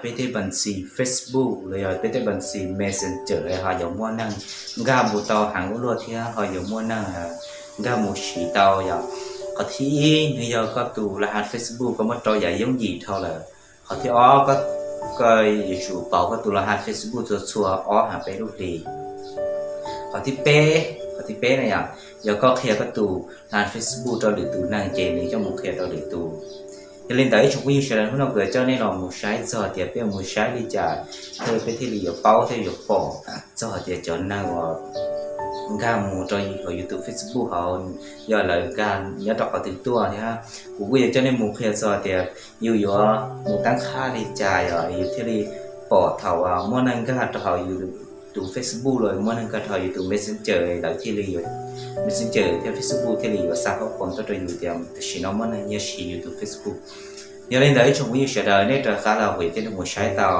peb tej npas ntxis Facebook los yog peb tej npas ntxis Messenger ho yuav muaj neeg nkag mus tau heev ua luaj thiab ho yuav muaj neeg nkag mus siv tau yom. Qhov thib ib nws yog koj tus laj has Facebook koj muab rau yav yooj yim dhau lawm. Qhov thib ob, koj yuav tsum pauv koj tus laj has Facebook txhua txhua ob hab peb lub hlis. Qhov thib peb, qhov thib peb na yom, yog koj qhia koj tus laj has Facebook rau lwm tus neeg ces nws coj mus qhia rau lwm tus. Yog li ntawd ib tsoom phooj ywg sawv daws, hnub no kuv yuav coj nej los mus saib txog tias peb yuav mus saib li cas thiaj peb thiaj li yuav paub thiab yuav pom txog hais tias cov neeg uas nkag mus rau hauv YouTube, Facebook hauv, yog lawv nkag nyob rau qhov twg tuaj thiab kuv kuj yuav coj nej mus qhia txog tias yus yuav mus tab qhaj li cas yom yus thiaj li pom thaum muaj neeg nkag rau hauv yus tus Facebook los muaj neeg nkag rau hauv yus tus Messenger lawv thiaj li yuav, Messenger thiab Facebook thiaj li yuav xa khos pom tuaj rau yus tias tam sim no muaj neeg nyiag siv yus tus Facebook. Yog li ntawd ib tsoom phooj ywg sawv daws, nej rov qab los kuv yuav coj nej mus saib tau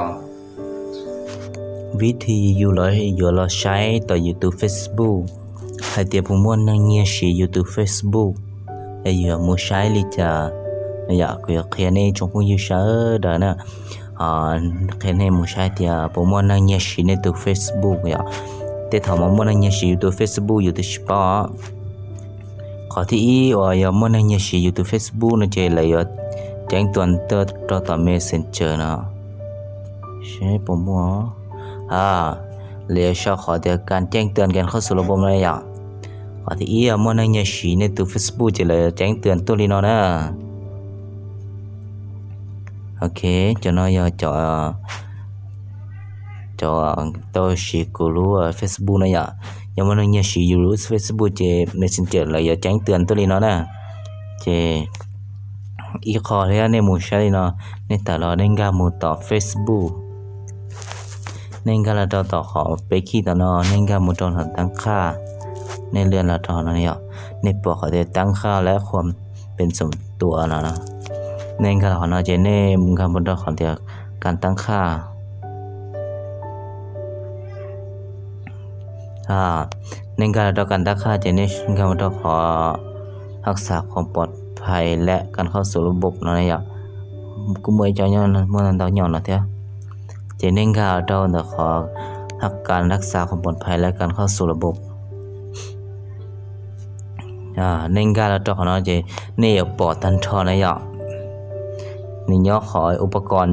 vib thi yus yuav los saib tom yus tus Facebook hais tias puas muaj neeg nyiag siv yus tus Facebook, yus yuav mus saib li cas. Yog kuv yuav qhia nej tsoom phooj ywg sawv daws na, qhia nej mus saib tias puas muaj neeg nyiag siv nej tus Facebook yom. Tej thaum mas muaj neeg nyiag siv yus tus Facebook yus twb tsis paub. Qhov thib ib uas yog muaj neeg nyiag siv yus tus Facebook no ces lawv yuav ceeb tuas tuaj rau tom Messenger no. Seb puas muaj, lawv yuav sau qhov tias kas ceeb tuas kas khoj xus laj npom no yom. Qhov thib ib yog muaj neeg nyiag siv nej tus Facebook ces lawv yuav ceeb tuas tuaj li no na. Ok, cov no yog cov, cov tau siv kuv lub Facebook no yom. Yog muaj neeg nyiag siv yus lub Facebook ces Messenger lawv yuav ceeb tuas tuaj li no na. Ces ib qho thiab nej mus saib li no, nej tawm los nej nkag mus tom Facebook. Nej nkag los rau tom qhov peb khij tom no, nej nkag mus rau hauv tab qhaj, nej lwaj los rau hauv no yom, nej pom qhov tias tab qhaj lab khuam pes xoom tua no. Nej nkag los qhov no ces nej nkag mus rau qhov tias kas tab qhaj. Nej nkag los rau kas tab qhaj ces nej nkag mus rau qhov haj xav khuam pom phais lab kas khoj xus laj npom no yom. Kuj muaj ib co nyob, muaj ntau nyom no thiab. Ces nej nkag rau ntawm qhov haj kas haj xav khuam pom phais lab kas khoj xus laj npom. Nej nkag los rau qhov no ces nej yuav pom tag nrho na yom. Nws nyob qhov ua pab kos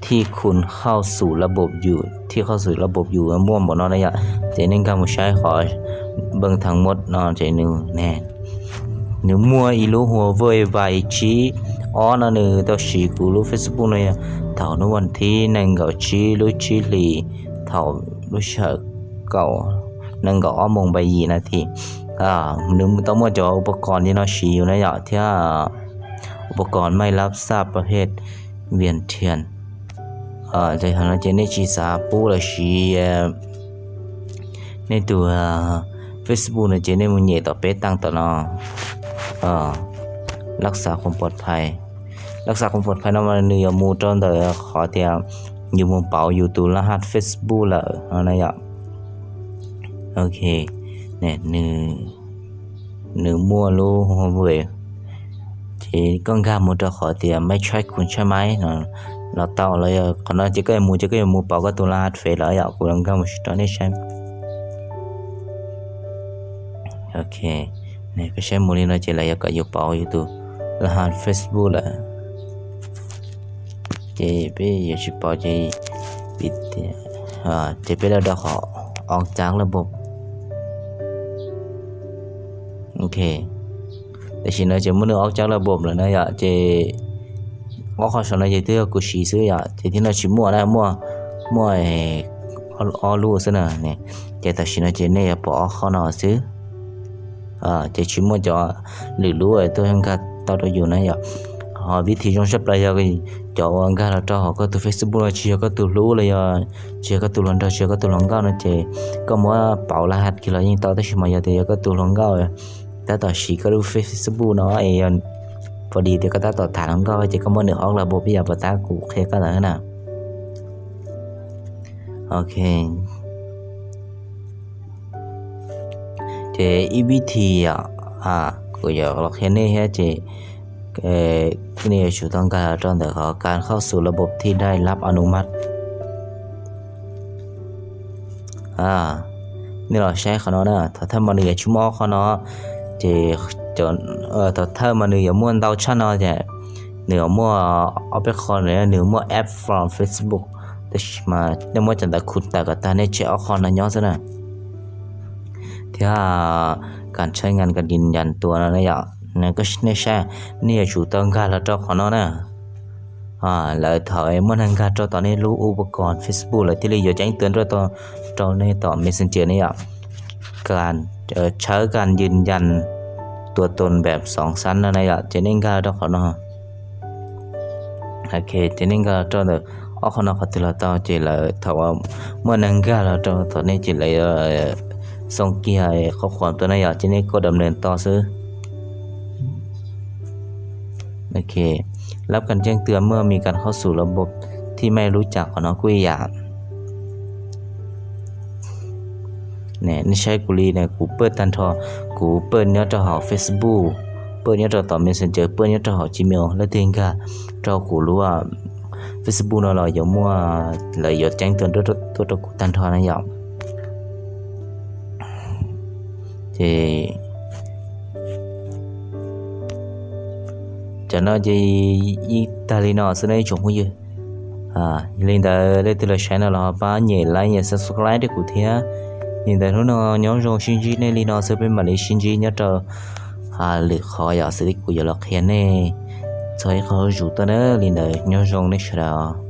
thij khum khauj xum laj npom yus, thij khauj xum laj npom yus muaj npaum no na yom. Ces nej nkag mus saib qhov npeej thav muab no ces nws, nws muaj ib lub Huawei Vaiv tsib ob no nws tau siv kuv lub Facebook no yog thaum hnub vas thib nees nkaum tsib lub tsib hlis thaum lub sij hawm kaum, nees nkaum ob moos npais yim nas this. Nws tau muaj cov ua pab kos li no siv yus na yom thiab ua pab kos maij lab xaj pab hej vias thias. Ces nej tsis xav pub lawv siv nej tus Facebook no ces nej mus nyem tom peb taag tom no, lab xav khuam pom phais. Lab xav khuam pom phais no mas nws yuav mus rau ntawm qhov tias yus mus pauv yus tus laj has Facebook lawm no na yom. Ok, nws muaj lub Huawei, ces koj nkag mus rau qhov tias maij tshaib khum tshaib maib no los tau los yog qhov no ces koj yuav mus ces koj yuav mus pauv koj tus laj has Fev lawm yom. Kuv los nkag mus rau nej saib. Ok, koj saib mus li no ces lawv yuav kom yus pauv yus tus laj has Facebook lawm. Ces peb yuav tsis pauv ces, ces peb los rau qhov ob caj laj npom. Ok, tam sim no ces muaj nws ob caj laj npom lawm na yom. Ces ob qho saum no ces twb yog kuv siv xwb yom, ces thiab no tsis muaj na, muaj, muaj ob lub xwb na. Ces tam sim no ces nej yuav pom ob qho no xwb. Ces tsis muaj cov lwm lub tuaj nkag tau rau yus na yom. Ho vib thi zoo tshaj plaws yog cov uas nkag los rau hauv koj tus Facebook no tsis yog koj tus hlub los yog tsis yog koj tus hluas nraug tsis yog koj tus hluas nkauj no ces koj muab pauv laj has kiag los yeej tau, tab sis mas yog tias yog koj tus hluas nkauj tab tom siv koj lub Facebook no es yog pom dis tias koj tab tom tham hluas nkauj ces koj muab nws ob laj npom pib yam puas tab kuv qhia koj ntawd na. Ok, ces ib vib thi kuv yuav los qhia nej thiab ces nej yuav tsum tau nkag los rau ntawm qhov การเข้าสู่ระบบที่ได้รับอนุมัติ. Nej los saib qhov no na, thov thawj mas nws yuav tsis muaj ob qho no, ces thov thawj mas nws yuav muaj ntau tshaj no ces nws yuav muaj ob peb qho, nws muaj app from Facebook, tab sis mas nej muab cov ntawd khu tawm kom tag, nej tseg ob qho no nyob xwb na. Thiab การใช้งานการยืนยันตัว no na yom, nej saib, nej yuav tsum tau nkag los rau qhov no na. Lawv thaum muaj neeg nkag rau tom nej lub upakoos Facebook lawv thiaj li yuav ceeb tuas rau, rau nej tom Messenger ne yom. การใช้การยืนยันตัวตนแบบสองชั้น no na yom, ces nej nkag los rau qhov no. Ok, ces nej nkag los rau ntawm ob qho no qhov twg los tau, ces lawv thaum muaj neeg nkag los rau tom nej ces lawv xoo kiag qhov khuam tuaj na yom, ces nej kov ดำเนินต่อ xwb. Ok, รับการแจ้งเตือนเมื่อมีการเข้าสู่ระบบที่ไม่รู้จัก qhov no kuj ib yam. Nej saib kuv li na, kuv paj tag nrho, kuv paj nyob rau hauv Facebook, paj nyob rau tom Messenger, paj nyob rau hauv Gmail, leej twg nkag rau kuv lub Facebook no los yuav muaj, lawv yuav ceeb tuaj rau kuv tag nrho na yom. Ces cov no ces yeej tag li no xwb na ib tsoom phooj ywg. Yog li ntawd leej twg los saib no los pab nyem like nyem subscribe rau kuv thiab. Li ntawd hnub no nyob zoo sib ntsib nej li no xwb, peb mam li sib ntsib nyob rau lwm qhov yom, xws li kuv yuav los qhia nej txog ib qho zuj zus tuaj na. Li ntawd nyob zoo nej sawv daws.